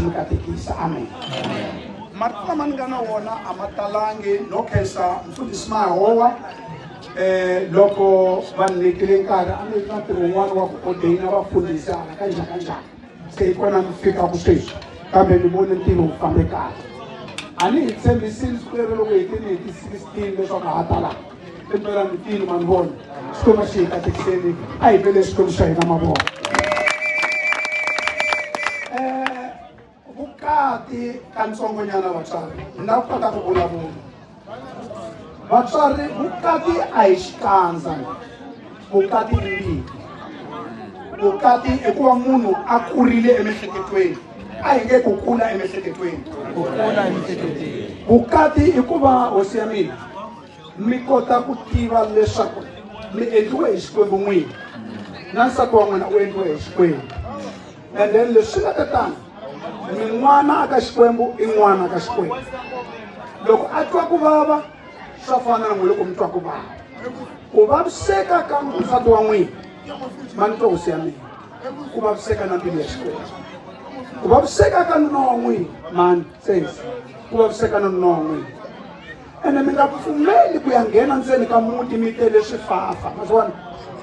mi katekisa. Amen. Marito lama ni nga na wona a ma talangi no khensa mfundhisi Mahowa loko va ni nyikile nkarhi a ni ri na ntirho wun'wana wa ku ordaina vafundhisi hala ka njhani ka njhani se hi kona mi fikaka sweswi kambe ni vone ntirho wu fambe kahle. A ni hi tshembisile siku lero loko hi tini hi ti 16 leswaku ha ta laha impela mi tini ma ni vona. Xikwembu xi hi katekiseni, a hi bele Xikwembu xa hina mavoko. Vukati kantsongonyana vatswari ni lava ku kota ku vulavula. Vatswari, vukati a hi xikandza, vukati i mbilu. Vukati i ku va munhu a kurile emiehleketweni, a hi nge ku kula emiehleketweni. Ku kula emiehleketweni. Vukati i ku va hosi ya mina mi kota ku tiva leswaku mi endliwe hi Xikwembu n'wini na nsati wa n'wina u endliwe hi Xikwembu. And then leswi nga ta tano, mi n'wana aka Xikwembu i n'wana ka Xikwembu. Loko a twa ku vava swa fana na n'we loko mi twa ku vava. Ku vaviseka ka nsati wa n'wina ma ni twa hosi ya mina, ku vaviseka na mbilu ya Xikwembu. Ku vaviseka ka nuna wa n'wina mani sesi, ku vaviseka na nuna wa n'wina. Ene mi nga pfumeli ku ya nghena ndzeni ka muti mi tele swifafa. Ma swi vona?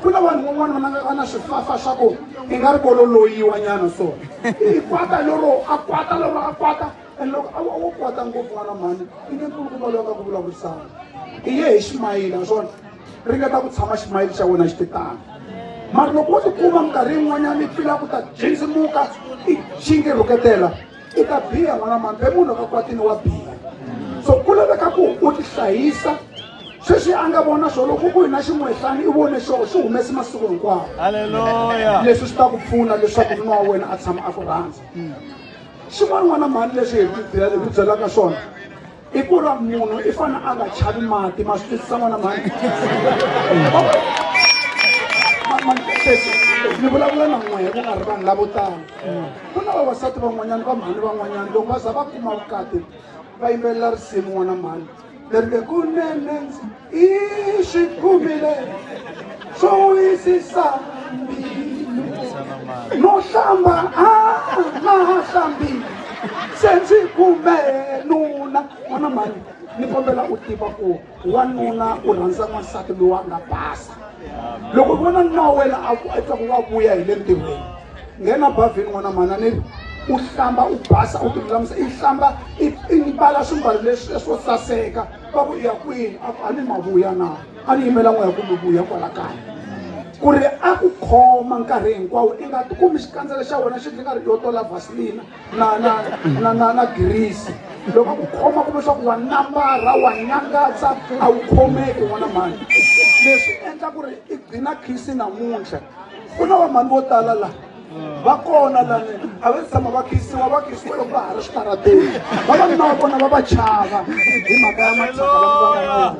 Ku na vanhu van'wana va na swifafa swa ku i nga ri kololoyiwa nyana so. I kwata lero a kwata lero a kwata. And loko a wo kwata ngopfu n'wana mhani, i nge nkulukumba loyi a nga ku vulavurisana. I ye hi ximayili, ma swi vona? Ringeta ku tshama ximayili xa wena xi titana. Mara loko wo tikuma minkarhi yin'wanyana i fila ku ta jindzimuka, i xinge rhuketela, i ta biha n'wana mhani. Be munhu ka kwatini wa biha. So ku laveka ku u tihlayisa. Sweswi a nga vona swo loko ku hina xin'wehlani i vone xo xi humese masiku hinkwawo. Haleluya. Leswi swi ta ku pfuna leswaku nuna wa wena a tshama a ku rhandza. Xin'wana n'wana mhani leswi hi ku byelaka swona i ku ra munhu i fanele a nga chavi mati. Ma swi twisisa n'wana mhani? Ni vulavula na n'wehe ku nga ri vanhu lavo tala. Ku na vavasati van'wanyana va mhani van'wanyana loko va za va kuma vukati va yimbelela risimu n'wana mhani leri nge kunene ndzi i swi kumile swo wisisa mbilu no hlamba a na ha hlambi se ndzi kume nuna. N'wana mhani ni kombela u tiva ku wanuna u rhandza n'wansati loyi a nga basa. Loko u vona nuna wa wena a twa ku wa vuya hi le ntirhweni, nghena bavhini n'wana mhani a ni ri u hlamba u basa u tilulamisa, i hlamba i mbala swimbalo leswi swo saseka. Va ku i ya kwini? A ku a ni mavuya na, a ni yimela n'we ku mi vuya kwala kaya. Ku ri a ku khoma nkarhi hinkwawo i nga tikumi xikandzela xa wena xi nga ri yo tola vaseline na girisi. Loko a ku khoma kumbe swa ku wa nambara wa nyangatsa a wu khomeki n'wana mhani. Leswi endla ku ri i gcina khisi namuntlha. Ku na vamhani vo tala la va kona lani a va tshama va khisiwa, va khisiwa loko va ha ri switarateni. Vavanuna va kona va va chava hi mhaka ya mathyaka lama va nga na wona.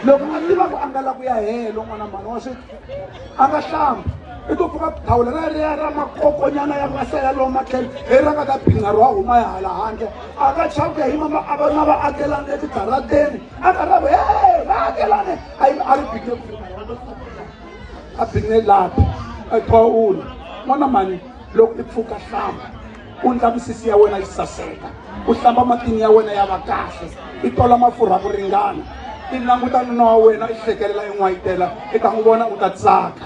Loko a tiva ku a nga la ku ya helo n'wana mhani wa swi a nga hlambi, i to pfuka thawula ra riya ra makokonyana ya masela lowu matlhelo hi ra nga ta bhinga ro huma ya hala handle. A nga chavi ku ya yima a va na vaakelani etidarateni, a karhi a ku he vaakelani, a yima a ri bhinge ku a bhinge lapi a thawula. N'wana mhani loko i pfuka hlamba, u ndla misisi ya wena yi saseka, u hlamba matini ya wena ya va kahle, i tola mafurha ku ringana, i languta nuna wa wena i hlekelela i n'wayitela, i ta n'wi vona u ta tsaka.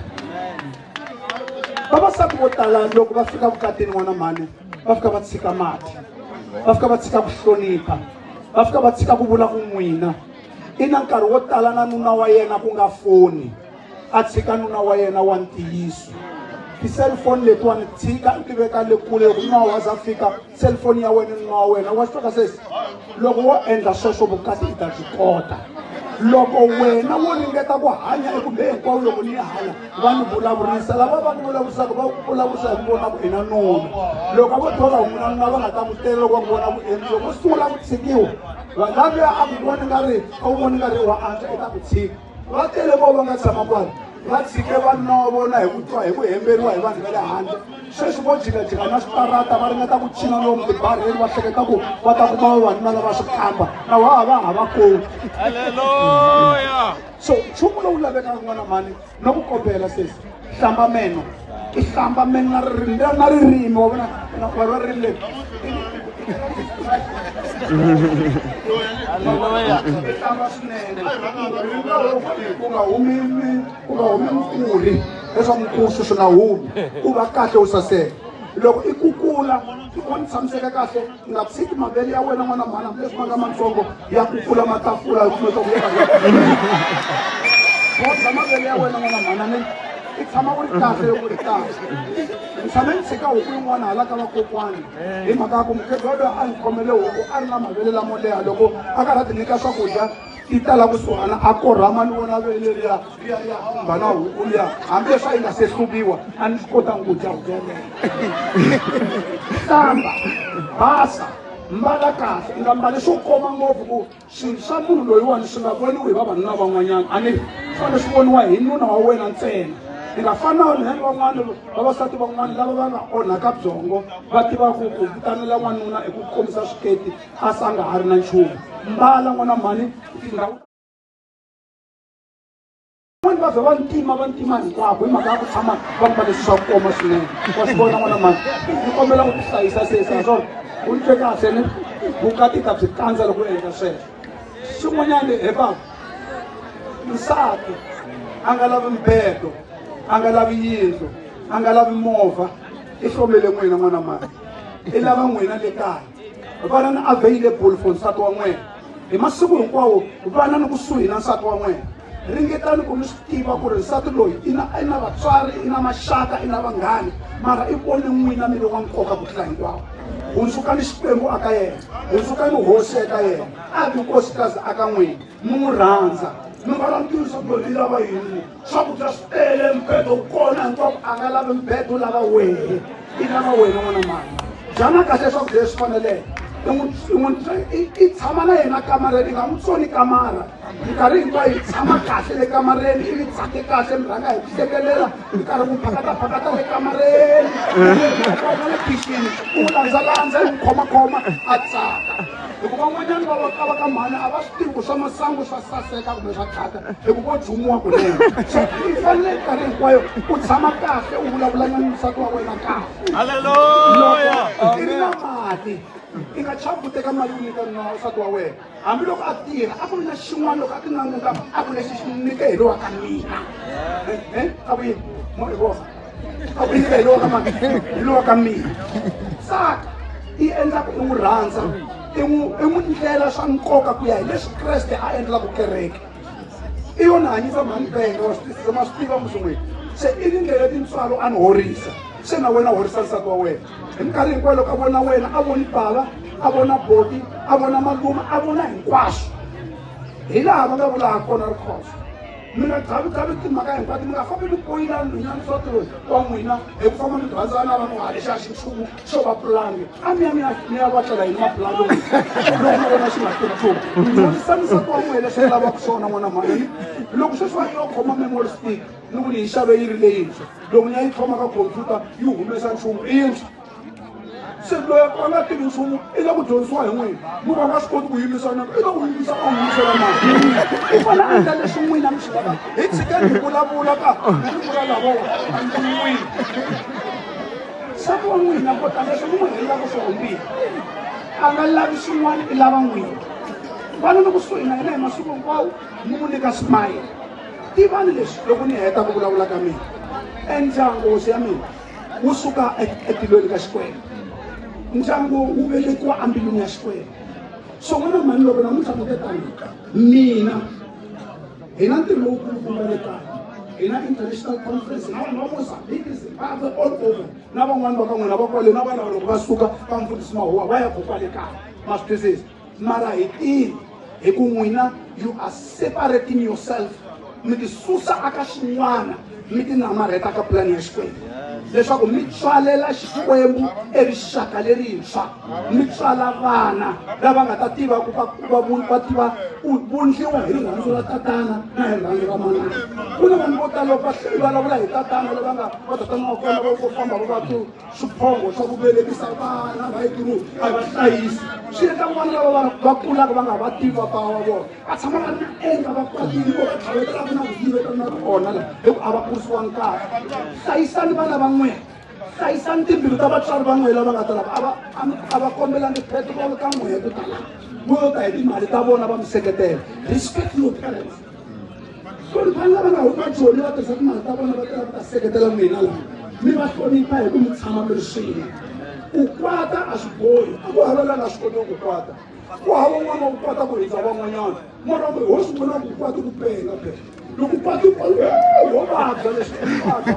Vavasati vo tala loko va fika vukatini n'wana mhani va fika va tshika mati, va fika va tshika ku hlonipha, va fika va tshika ku vula ku n'wina. I na nkarhi wo tala na nuna wa yena ku nga foni, a tshika nuna wa yena wa ntiyiso. Ti-cellphone letiwani tshika u ti veka le kule, loko nuna wa za fika cellphone ya wena nuna wa wena wa swi twa sesi. Loko wo endla sweswo vukati i ta byi kota. Loko wena wo ringeta ku hanya ekumbe hinkwawo loko ni hanya va ni vulavurisa, lava va ku vulavurisaka va ku vulavurisa hi ku vona ku i na nuna. Loko a vo thola n'wina nuna va nga ta ku tela loko va ku vona ku endli, loko u sungula ku tshikiwa vanhu laviya a ku voni nga ri a wu voni nga ri wa antswa i ta ku tshika. Va tele vo va nga tshama kwala va tshike vanuna wa vona hi ku twa hi ku hemberiwa hi vanhu va le handle. Sweswi vo jikajika na switarata va ringeta ku cina lomu tibarheni va hleketa ku va ta kuma vavanuna lava swikamba na wa ha va ha va koti. Haleluya. So nchumu lowu lavekaka n'wana mhani na ku kombela sesi, Hlamba meno. I hlamba meno na ririmi na ririmi wa vona na va ririmi leri. I hlamba swinene. Ririmi ra wena ku nga humi ku nga humi mfurhi leswaku nkusu swi nga humi. U va kahle u saseka. Loko i kukula u ni tshamiseka kahle u nga tshiki mavele ya wena n'wana mhana hambileswi ma nga matsongo ya kukula matafula kumbe bodza mavele ya wena n'wana mhana ni i tshama u ri kahle loko u ri kahle. Ni tshame ni tshika huku yin'wana hala ka vakokwani hi mhaka ya ku mukhegula loyi a ni khomele huku a ri na mavele lamo leha loko a karhi a ti nyika swakudya ti tala kusuhana a korhama ni vona vele leriya riya riya khumba na huku liya hambileswi a yi nga se hluviwa a ni swi kotangi ku dya huku yaleyo. Hlamba, basa, mbala kahle, i nga mbali swo koma ngopfu ku swilo swa munhu loyiwani swi nga voniwi hi vavanuna van'wanyana, a ni swi fanele swi voniwa hi nuna wa wena ntsena. I nga fani na vanhwanyana van'wana vavasati van'wana lava va nga onhaka byongo va tiva ku ku vitanela n'wanuna hi ku kombisa swiketi a se a nga ha ri na nchumu. Mbala n'wana mhani tindhawu van'wani va vhe va ntima va ntima hinkwako hi mhaka ya ku tshama va mbale swilo swa ku koma swinene. Wa swi vona n'wana mhani, ni kombela u tihlayisa sesi a swona u ni twe kahle ni vukati ta byi kandza loko u endla sweswo. Xin'wanyana he bava nsati a nga lavi mbedo, a nga lavi yindlu, a nga lavi movha, i hlomele n'wina n'wana mhani, i lava n'wina le kaya. Vana ni available for nsati wa n'wina hi masiku hinkwawo, vana ni kusuhi na nsati wa n'wina. Ringetani ku mi swi tiva ku ri nsati loyi i na i na vatswari, i na maxaka, i na vanghani, mara i vone n'wina mi ri wa nkoka ku tlula hinkwavo. Hundzukani Xikwembu aka yena, hundzukani hosi eka yena, a vi nkosikazi aka n'wina, mi n'wi rhandza. Mi nga langutisi ku loyi i lava yini, swakudya swi tele, mbedo wu kona hinkwako, a nga lavi mbedo, u lava wehe, i lava wena n'wana mhani. Dyana kahle swakudya leswi faneleke, i tshama na yena kamareni, i nga n'wi tsoni kamara minkarhi hinkwayo, yi tshama kahle le kamareni, i mi tsake kahle, mi rhanga hi ku hlekelela, mi karhi ku phakataphakata le kamareni na le khixini, u n'wi landzalandza, i n'wi khomakhoma a tsaka. Hikuva van'wanyana va va va ka mhani a va swi tivi ku swa masangu swa saseka kumbe swa khata, hi ku vo jumiwa kunene. So i fanele minkarhi hinkwayo u tshama kahle, u vulavula na nsati wa wena kahle. Haleluya. Loko i ri na mali, i nga chavi ku teka mali u nyika nsati wa wena, hambiloko a tirha a ku ri na xin'wana, loko a ti languta a ku lexi xi nyike hi lowa ka mina, a ku yini mo hi vona a ku nyike hi lowa ka mani, hi lowa ka mina. Tsaka i endla ku i n'wi rhandza, i n'wi ndlela swa nkoka ku ya hi leswi Kreste a endlaka kereke. I yona hanyisa mhani penga, wa swi twisisa, ma swi tiva musi n'wini se i tindlela tintswalo a ni horisa se na wena horisa nsati wa wena hi minkarhi hinkwayo. Loko a vona wena, a voni bava, a vona boti, a vona malume, a vona hinkwaswo. Hi laha va nga vulaka kona rikhoso, mi nga gavigavi timhaka hinkwato, mi nga fambi mi poyila nhwina nsati loyi wa n'wina hi ku famba mi rhandzana na vanhu hale xa xi nchumu xo va pulangi a mi ya mi ya mi ya vatlela yini mapulangi loko mi vona xi nga tirhi nchumu. Dyondzisa nsati wa n'wina leswi mi lavaka swona n'wana mhani. Loko sweswi va yo khoma memory stick, ni ku ni yi xave yi ri leyintshwa, loko ni ya yi tlhoma ka khomphyuta yi humesa nchumu i yintshwa, se loyi a nga tivi nchumu i la ku dyondzisiwa hi n'wina. Mi ku a nga swi koti ku yimisa nanga, i la ku yimisa a humisela mali. I fanele a endla leswi n'wina mi swi lavaka. Hi tshikeni hi vulavula ka mi vula lavawa a ni n'wina. Nsati wa n'wina ko tala leswi mi n'wi rhelelaka swona mbilu, a nga lavi swin'wana, i lava n'wina. Vana ni kusuhi na yena hi masiku hinkwawo, mi n'wi nyika smile. Tivani leswi loko ni heta ku vulavula ka mina, endyangu hosi ya mina wu suka etilweni ka Xikwembu, ndyangu wu velekiwa embilwini ya Xikwembu. So n'wana mhani, loko namuntlha mi te tani mina, hi na ntirho lowukulukumba le kaya, hi na international conference na vanhu va Mozambique, Zimbabwe, all over, na van'wani va ka n'wina va kwale, na vana loko va suka va mfundhisi Mahuwa va ya ko kwale kaya, ma swi twisisa. Mara hi tivi hi ku n'wina you are separating yourself, mi ti susa aka xin'wana, mi ti namarheta ka pulani ya Xikwembu leswaku mi tswalela Xikwembu erixaka lerintshwa, mi tswala vana lava nga ta tiva ku va va tiva ku vundliwa hi rirhandzu ra tatana na hi rirhandzu ra manana. Ku na vanhu vo tala va vulavula hi tatana lava nga va tatana wa kona va famba va va swiphongo swa ku velekisa vana va yi tiru a va hlayisi. Swi endla van'wana lava va kulaka va nga va tivi papa wa vona, va tshama va ri na enga, va kwatile vo va tlhavetelaka na ku yivetana na kona la, hi ku a va kurisiwangi kahle. Hlayisani vana va n'wina, hlayisani timbilu ta vatswari va n'wina lava nga ta lava a va kombelangi petrol ka n'wehe ku tala vo ta hi timali ta vona va mi seketela. Respect your parents. Hloniphani lava nga huma Joni va tirhisa timali ta vona va tela ku ta seketela n'wina laha, mi va hlonipha hi ku mi tshama mi ri swin'we. Ku kwata a swi bohi, a ku hava la nga swi kotiki ku kwata, ku hava un'wana wa ku kwata ku hundza van'wanyana. N'wana wa hosi n'wana ku kwata ku penga phela loko kwati ho vabya leswi vabya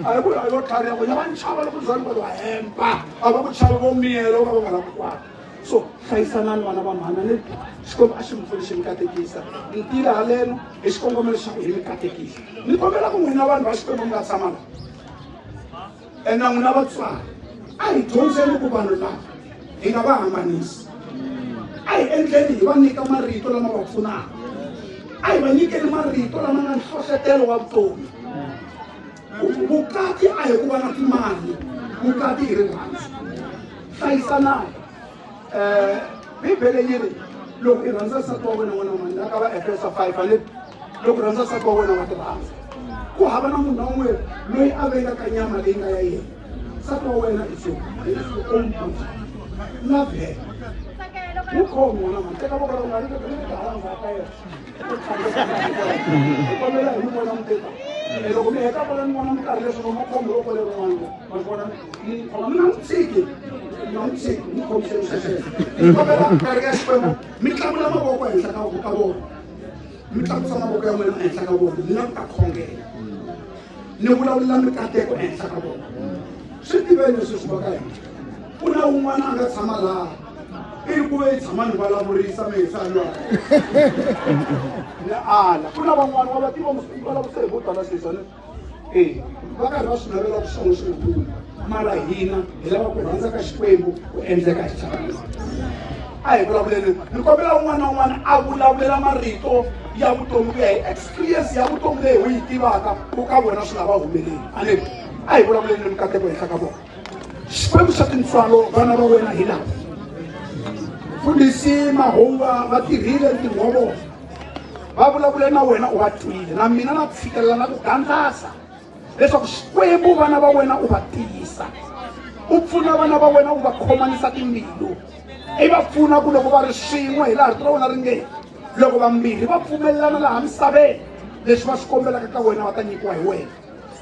a hi ku a yo tlhariha ku ya va ni chava loko zani va hemba a va ku chavi vo miyela va va nga lavi ku kwata. So hlayisanani vana va mhana ni Xikwembu a xi mi pfuni xi mi katekisa. Ni tile haleno hi xikongomelo xa ku hi mi katekisa. Ni kombela ku n'wina vanhu va Xikwembu mi nga tshama la ene na n'wina vatswari, a hi dyondzeni ku vanhu lava hi nga va hambanisi. A hi endleni hi va nyika marito lama va pfunaka, a hi va nyikeni marito lama nga nhlohletelo wa vutomi. Vukati a hi ku va na timali, vukati hi rirhandzu. Hlayisanani. Bibele yi ri loko i rhandza nsati wa wena n'wana wa mani ka va Efesa 5 a ni loko rhandza nsati wa wena wa ti rhandza. Ku hava na munhu na un'we loyi a vengaka nyama leyi nga ya yena. Nsati wa wena is your own body, love her. N'wi khomi n'wana mani, teka voko ra wena ri ri hala ndzhaku ka yena, hi kombela hi mi vona mi teka. Loko mi heta kwala ni vona mi karhi leswi mi khomi voko lerin'wana, ma swi vona mi khoma, mi nga n'wi tshiki, mi nga n'wi tshiki, mi khomiseni swesweswo. Ni kombela kereke ya Xikwembu mi tlakula mavoko ehenhla ka vona, mi tlakusa mavoko ya n'wina ehenhla ka vona, ni lava ku ta khongela ni vulavula mikateko ehenhla ka vona. Swi tiveni leswi swi va ka hina, ku na un'wana a nga tshama laha i ri ku ve i tshama ni vulavurisa mihisa lwa ni ala. Ku na van'wana wa va tiva vulavurisa hi vo tala sesa ni e va karhi va swi navela ku swona swi nga humi, mara hina hi lava ku rhandza ka Xikwembu ku endleka hi xitshava. A hi vulavuleni, ni kombela un'wana na un'wana a vulavulela marito ya vutomi ku ya hi experience ya vutomi leyi u yi tivaka ku ka vona swi nga va humeleli. A ni a hi vulavuleni ni mikateko henhla ka vona. Xikwembu xa tintswalo, vana va wena hi lava mfundhisi Mahunga va tirhile ntirho wa vona, va vulavule na wena u va twile, na mina na tshikelela na ku gandlasa leswaku Xikwembu vana va wena u va tiyisa, u pfuna vana va wena u va khomanisa timbilu, i va pfuna ku loko va ri swin'we hi laha rito ra wena ri nge loko vambirhi va pfumelelana laha misaveni leswi va swi kombelaka ka wena va ta nyikiwa hi wena.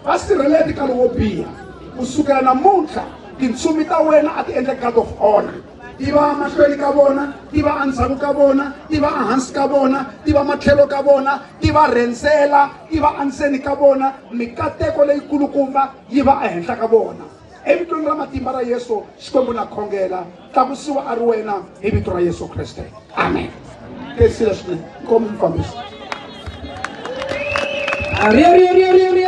Va sirheleti ka lowo biha. Ku sukela namuntlha tintsumi ta wena a ti endle guard of honor, ti va mahlweni ka vona, ti va endzhaku ka vona, ti va ehansi ka vona, ti va matlhelo ka vona, ti va rhendzela, ti va endzeni ka vona, mikateko leyikulukumba yi va ehenhla ka vona. Evitweni ra matimba ra Yesu, Xikwembu na khongela, tlakusiwa a ri wena hi vito ra Yesu Kreste, amen. Khensile swinene, nkomu mufambisi. Ri ri ri ri ri.